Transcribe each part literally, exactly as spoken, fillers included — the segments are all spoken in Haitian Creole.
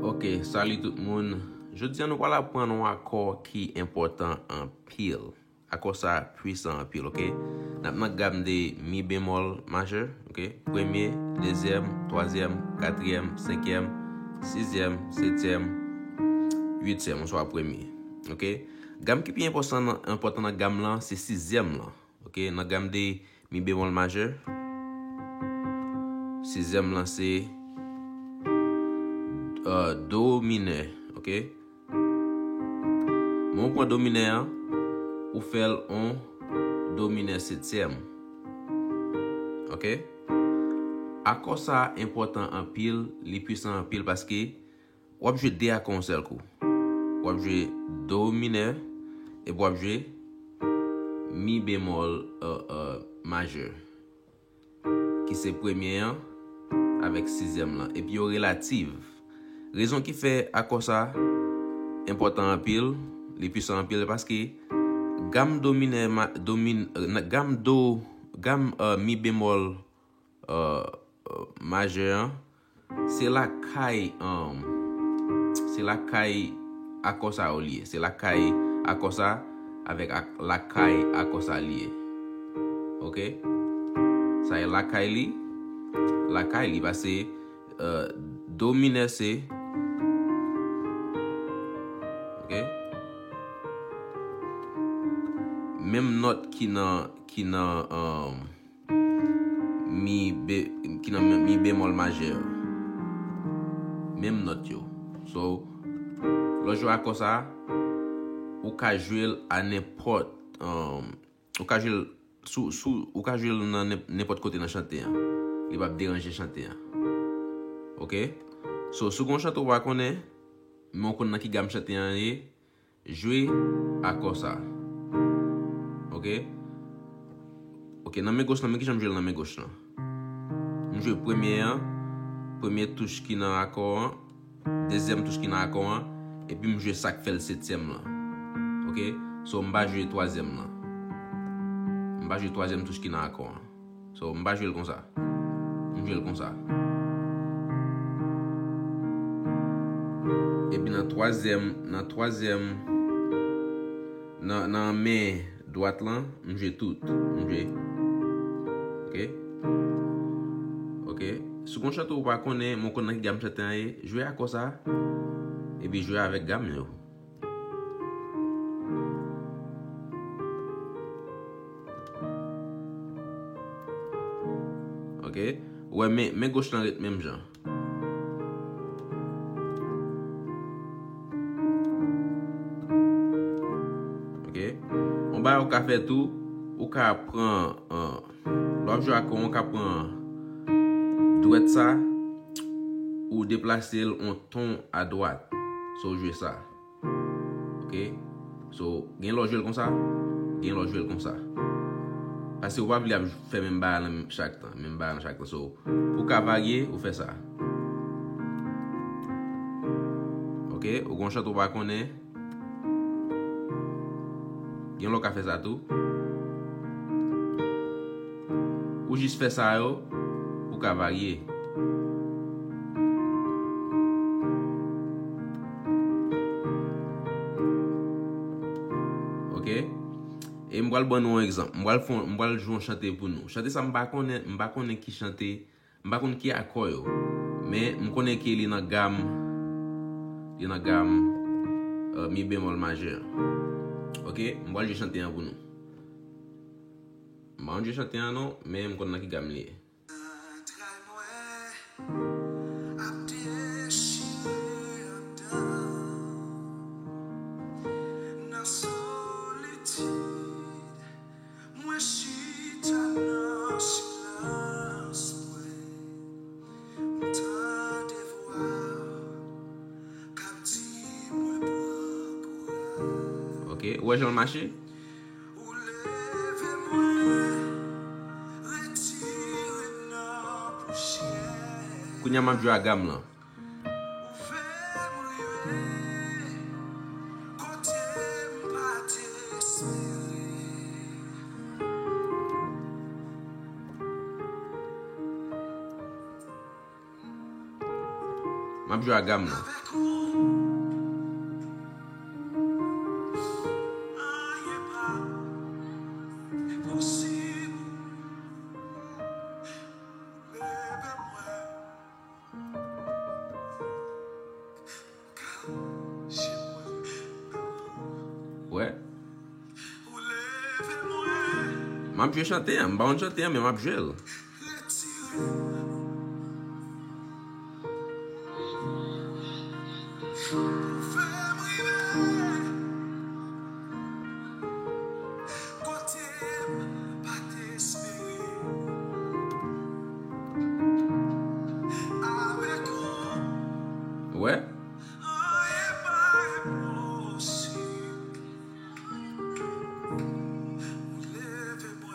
Ok, salut tout moun. Jodi a nou pral aprann yon akò ki enpòtan anpil. Akò sa pwisan anpil, ok? N ap nan gam de mi bemòl majè, ok? Premye, dezyèm, twazyèm, katriyèm, senkyèm, sizyèm, setyèm, uityèm, oswa premye, ok? Gam ki pi enpòtan nan, enpòtan nan gam lan, se sizyèm lan, ok? Nan gam de mi bemòl majè, sizyèm lan se, euh, do minè, ok? Men w pran do minè an, ou fè l on do minè setyèm. Ok? Akò sa a enpòtan anpil, li pwisan anpil paske w ap jwe de akò yon sèl kou. W ap jwe do minè epi w ap jwe mi bemòl, euh, euh, majè, ki se premye an avèk sizyèm lan, epi yo relativ. Rezon ki fè akò sa enpòtan anpil, li pwisan anpil, paske gam do minè, ma, do min, euh, gam do, gam, euh, mi bemòl, euh, euh, majè an, se lakay, um, se lakay akò sa yo li ye. Se lakay akò sa avèk ak, lakay akò sa li ye. Ok? Sa e lakay li, lakay li, pase, euh, do minè se, ok? Menm nòt ki nan, ki nan, um, mi be, ki nan mi bemòl majè yo. Menm nòt yo. So, lè w jwe akò sa, ou ka jwe l a nenpòt, um, ou ka jwe l sou, sou, ou ka jwe l nan nen, nenpòt kote nan chante an. Li p ap deranje chante an. Ok? So, si w gen yon chante ou pa konnen, men w konn nan ki gam chante an ye, jwe akò sa. Ok? Ok, nan men goch lan, men kijan m jwe l nan men goch lan. M jwe premye an, premye touch ki nan akò an, dezyèm touch ki nan akò an, epi m jwe sa k fè l setyèm lan. Ok? So, m pa jwe twazyèm lan. M pa jwe twazyèm touch ki nan akò an. So, m pa jwe l konsa. M jwe l konsa. Epi nan twazyèm, nan twazyèm, nan, nan men dwat lan, m jwe tout. M jwe. Ok? Ok. Si w gen yon chante ou pa konnen, men w konn nan ki gam chante an ye, jwe akò sa, epi jwe avèk gam yo. Ok. Ou wè, men, men goch lan ret menm jan. Ok. Yon bagay ou ka fè tou, ou ka pran, euh, lè w ap jwe akò, ou ka pran dwèt sa, ou deplase l yon ton adwat. So, w jwe sa. Ok? So, gen lè w jwe l konsa, gen lè w jwe l konsa. Paske ou pa vle ap fè menm bagay lan chak tan, menm bagay lan chak tan. So, pou w ka varye, ou fè sa. Ok? Ou gen yon chante ou pa konnen, gen lè w ka fè sa tou. Ou jis fè sa yo, ou ka varye. Ok? E m pral ban nou yon egzanp. M pral fè, m pral jwe yon chante pou nou. Chante sa m pa konnen, m pa konnen ki chante, m pa konn ki akò yo. Men m konnen ke li nan gam, li nan gam, euh, mi bemòl majè. Ok? M pral jwe chante an pou nou. M pa konn jwe chante an non, men m konn nan ki gam li ye. Zantray mwen ap dechire anndan. Nan solitid, mwen chita nan silans mwen. M tande vwa k ap di mwen pran kouraj. Ok, ou wè jan l mache? Ou leve mwen, retire m nan pousyè. Kounye a m ap jwe a gam lan. Ou fè m rive kote m pa t espere. M ap jwe a gam nan. Wè. M ap jwe chante an. M pa konn chante an, men m ap jwe l. Wè.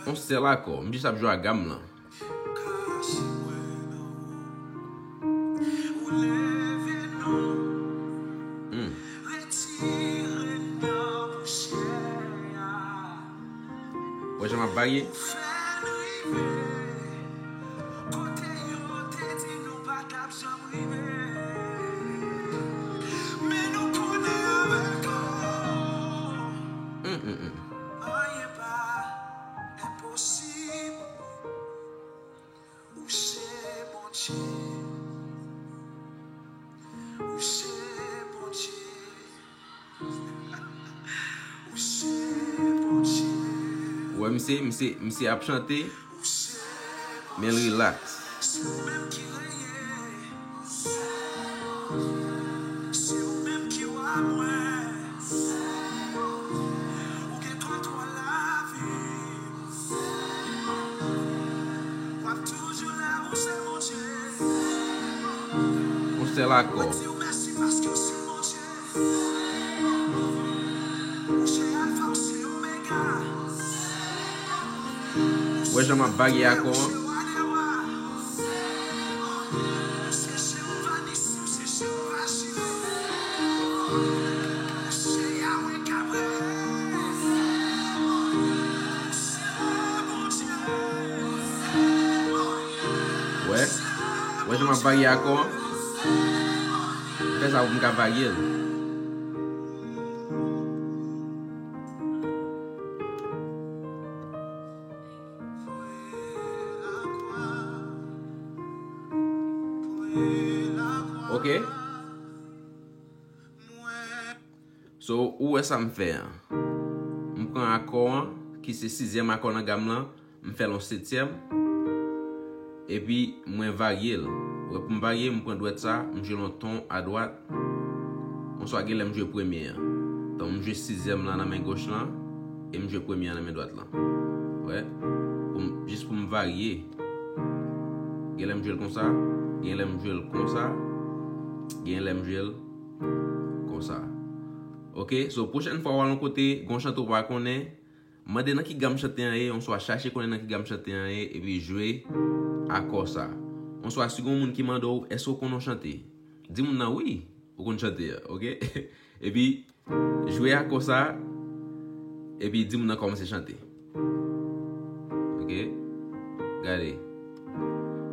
Yon sèl akò. M jis ap jwe a gam lan. Hmm. Wè jan m ap varye. Mm, mm, mm. Ou se Bondye. Ou se Bondye. Ou se Bondye. Wè, misye, misye, misye ap chante, men l rilaks. Se ou menm ki reye. Se ou menm ki wa mwen. Ou gen kontwòl lavi m. W ap toujou la, ou se Bondye. Yon sèl akò. Mwen di w mèsi paske w se Bondye. Ou se Alfa, ou se Omega. Ou se Wè jan m ap varye akò an. Ou se wa dè wa. Ou se Jewova Nisi, ou se Jewova Jire. Ou se Yawe Gabriyèl. Ou se Bondye. Wè. Wè jan m ap varye akò an. M fè sa pou m ka varye l. Ok. So, ou wè sa m fè an. M pran akò an, ki se sizyèm akò nan gam lan, m fè l yon setyèm, epi mwen varye l. Wè, pou m varye, m pran dwèt sa, m jwe l yon ton adwat, oswa gen lè m jwe premye an. Donk, m jwe sizyèm lan nan men goch lan, e m jwe premye an nan men dwat lan. Wè, pou m, jis pou m varye. Gen lè m jwe l konsa, gen lè m jwe l konsa, gen lè m jwe l konsa. Ok, so pwochèn fwa w al yon kote, gon chante w pa konnen, mande nan ki gam chante an ye, oswa chache konnen nan ki gam chante an ye, epi jwe akò sa. Oswa si gon moun ki mande w, èske w konn yon chante? Di moun nan wi, ou konn chante a, ok? Epi, jwe akò sa, epi di moun nan kòmanse chante. Ok? Gade.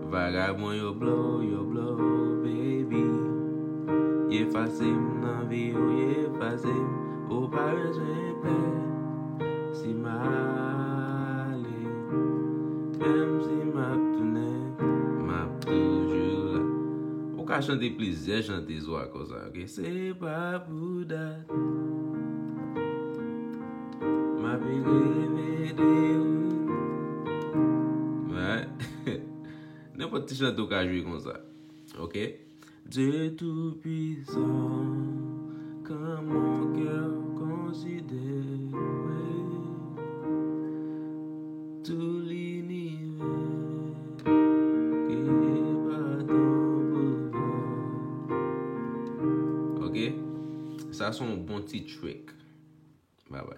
Vagabon yo blow, yo blow, baby. Ye efase m nan vi w, ye efase m. Ou pa bezwen pè si m ale. Menm si m ap tounen, m ap toujou la. Ou ka chante plizyè chante sou akò sa, ok? Se pa pou dat. M ap reve de ou. Right? Nenpòt ti chante ou ka jwe konsa. Ok? Dieu Tout-Puissant, quand mon cœur considère tout l'univers que par ton pouvoir. Ok? Sa se yon bon ti track. Bye bye.